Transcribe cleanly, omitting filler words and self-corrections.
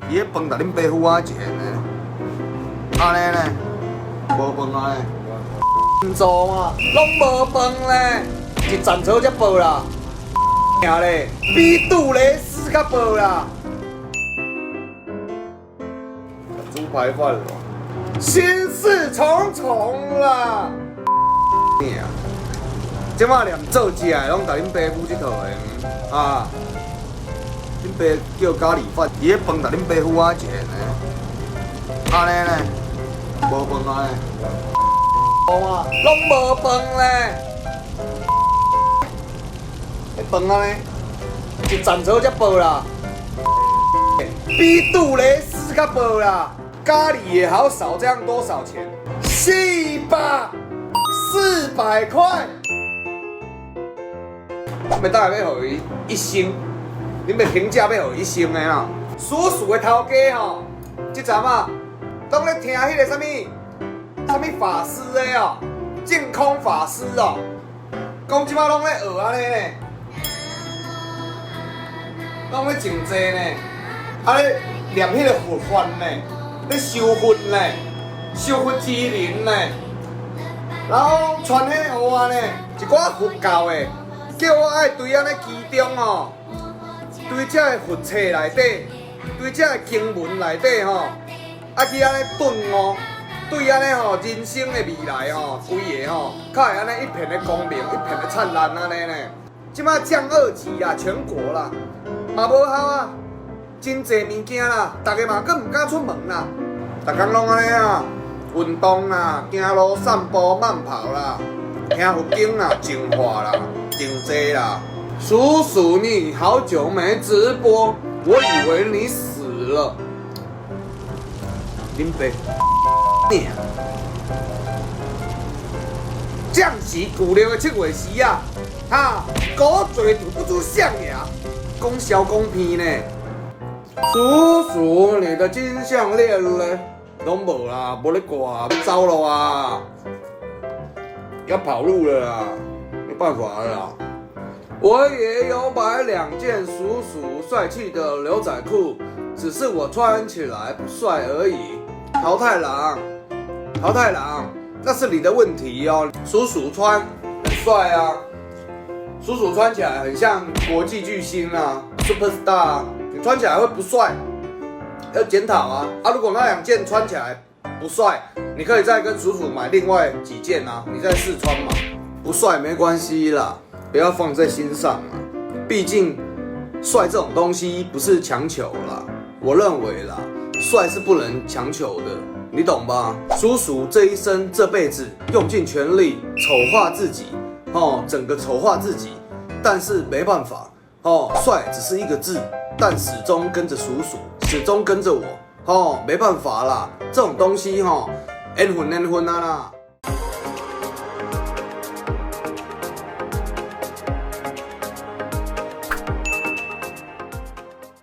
伊彼飯共恁爸母仔一現的，按呢呢，無飯啊咧，做啊，攏無飯咧，一層草才薄啦，爾咧，比杜蕾斯較薄啦。豬排飯咯，心事重重啦。這擺連做食的攏共恁爸母這套的，啊！恁爸叫咖喱飯，伊彼飯共恁爸母仔一現的，按呢呢，無飯啊咧，啊，攏無飯咧，彼飯按呢，一層草才薄啦，比杜蕾斯較薄啦，咖喱也好少，這樣多少錢？400，400塊。欲大概欲予伊一星，恁欲評價欲予一星的啦。叔叔的頭家吼，這陣啊，攏咧聽彼個啥物啥物法師的哦，淨空法師哦，講這擺攏咧學按呢呢，攏咧靜坐呢，啊咧念彼個佛法呢，咧修佛呢，修佛之靈呢，然後傳彼個予我呢，一寡佛教的。叫我愛對按呢其中吼，對這个佛冊內底，對這个經文內底吼，啊去按呢頓悟，對按呢吼人生的未來吼，規个吼，較會按呢一片的光明，一片的燦爛按呢呢。這擺降二級啦，全國啦，嘛無效啊，真濟物件啦，逐个嘛閣毋敢出門啦，逐工攏按呢啊，運動啦，行路散步慢跑啦，聽佛經啦，淨化啦。靜坐啦，叔叔你好久沒直播，我以為你死了。林北，你降是舊曆的7月時啊，哈，狗嘴吐不出象牙，講潲講偏呢。叔叔，你的金項鏈呢？攏無啦，無咧掛，欲走了啊，要跑路了啦。沒辦法了啦，我也有買兩件叔叔帥氣的牛仔褲，只是我穿起來不帥而已。桃太郎，桃太郎，那是你的問題哦。叔叔穿很帥啊，叔叔穿起來很像國際巨星啊，super star，你穿起來會不帥，要檢討啊。啊，如果那兩件穿起來不帥，你可以再跟叔叔買另外幾件啊，你再試穿嘛。不帥沒關係啦，不要放在心上啊。畢竟帥這種東西不是強求啦，我認為啦，帥是不能強求的，你懂吧？叔叔這一生這輩子用盡全力醜化自己，哦，整個醜化自己，但是沒辦法，哦，帥只是一個字，但始終跟着叔叔，始終跟着我，哦，沒辦法啦，這種東西哈，緣分緣分啊啦。